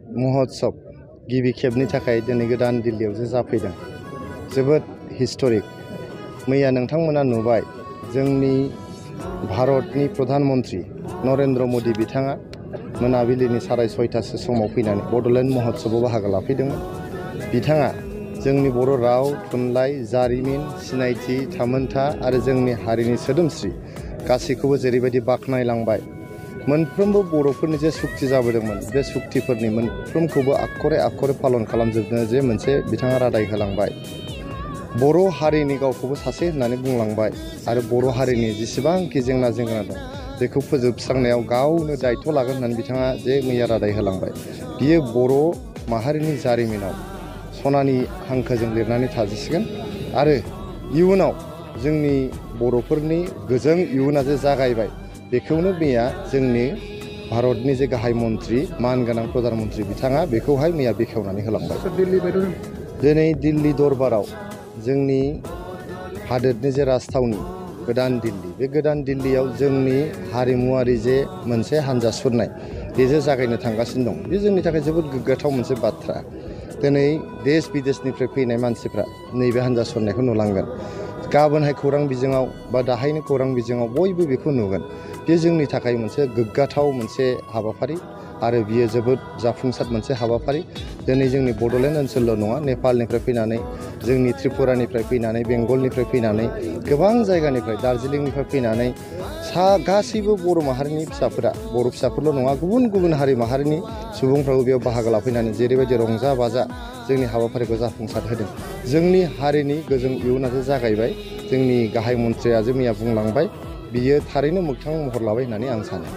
महोत्सव गिबि खेबनि थाखाय दिनै गोदान दिल्लीयाव जाफैदों जोबोद हिस्टरिक। मैया नोंथांमोना नुबाय जोंनि भारतनि प्रधान मन्त्री नरेन्द्र मोदी बिथाङा मोनाबिलिनि 6:30 समाव फैनानै बड'लेण्ड महोत्सवआव बाहागो लाफैदोंमोन। बिथाङा जोंनि बर' राव, थुनलाइ, जारिमिन, सिनायथि, थामोनथा आरो जोंनि हारिनि सोदोमस्रि गासैखौबो जेरैबायदि बाख्नायलांबाय, मोनफ्रोमबो बर'फोरनि जे सुक्ति जाबोदोंमोन बे सुक्तिफोरनि मोनफ्रोमखौबो आखरे आखरे पालन खालामजोबनो जे मोनसे बिथाङा रादाय होलांबाय। बर' हारिनि गावखौबो सासे होननानै बुंलांबाय आरो बर' हारिनि जेसेबांखि जेंना दं बेखौ फोजोबस्रांनायाव गावनो दायथ' लागोन होननानै बिथाङा जे मैया रादाय होलांबाय। बियो बर' माहारिनि जारिमिनाव सनानि हांखोजों लिरनानै थाजासिगोन आरो इयुनाव जोंनि बर'फोरनि गोजों इयुना जे जागायबाय बेखौनो मैया जोंनि भारतनि जे गाहाय मन्त्रि मानगोनां प्रधान मन्त्रि बिथाङा बेखौहाय मैया बेखेवनानै होलांबाय। दिनै दिल्ली दरबाराव जोंनि हादोरनि जे राजथावनि गोदान दिल्ली, बे गोदान दिल्लीयाव जोंनि हारिमुवारि जे मोनसे हान्जा सुरनाय बेजों जागायनो थांगासिनो दं। बे जोंनि थाखाय जोबोद गोग्गाथाव मोनसे बाथ्रा। दिनै देश बिदेशनिफ्राय फैनाय मानसिफ्रा नैबे हान्जा सुरनायखौ नुलांगोन। गाबोनहाय खौरां बिजोङाव बा दाहायनि खौरां बिजोङाव बयबो बेखौ नुगोन। बे जोंनि थाखाय मोनसे गोग्गाथाव मोनसे हाबाफारि आरो बियो जोबोद जाफुंसार मोनसे हाबाफारि। दिनै जोंनि बड'लेण्ड ओनसोलल' नङा, नेपालनिफ्राय फैनानै, जोंनि त्रिपुरानिफ्राय फैनानै, बेंगलनिफ्राय फैनानै, गोबां जायगानिफ्राय, दार्जिलिंनिफ्राय फैनानै गासैबो बर' माहारिनि फिसाफोरा, बर' फिसाफोरल' नङा, गुबुन गुबुन हारि माहारिनि सुबुंफ्राबो बेयाव बाहागो लाफैनानै जेरैबायदि रंजा बाजा जोंनि हाबाफारिखौ जाफुंसार होदों। जोंनि हारिनि गोजों इयुना जे जागायबाय, जोंनि गाहाय मन्थ्रिया जे मैया बुंलांबाय, बियो थारैनो मोगथां महर लाबाय होननानै आं सानो।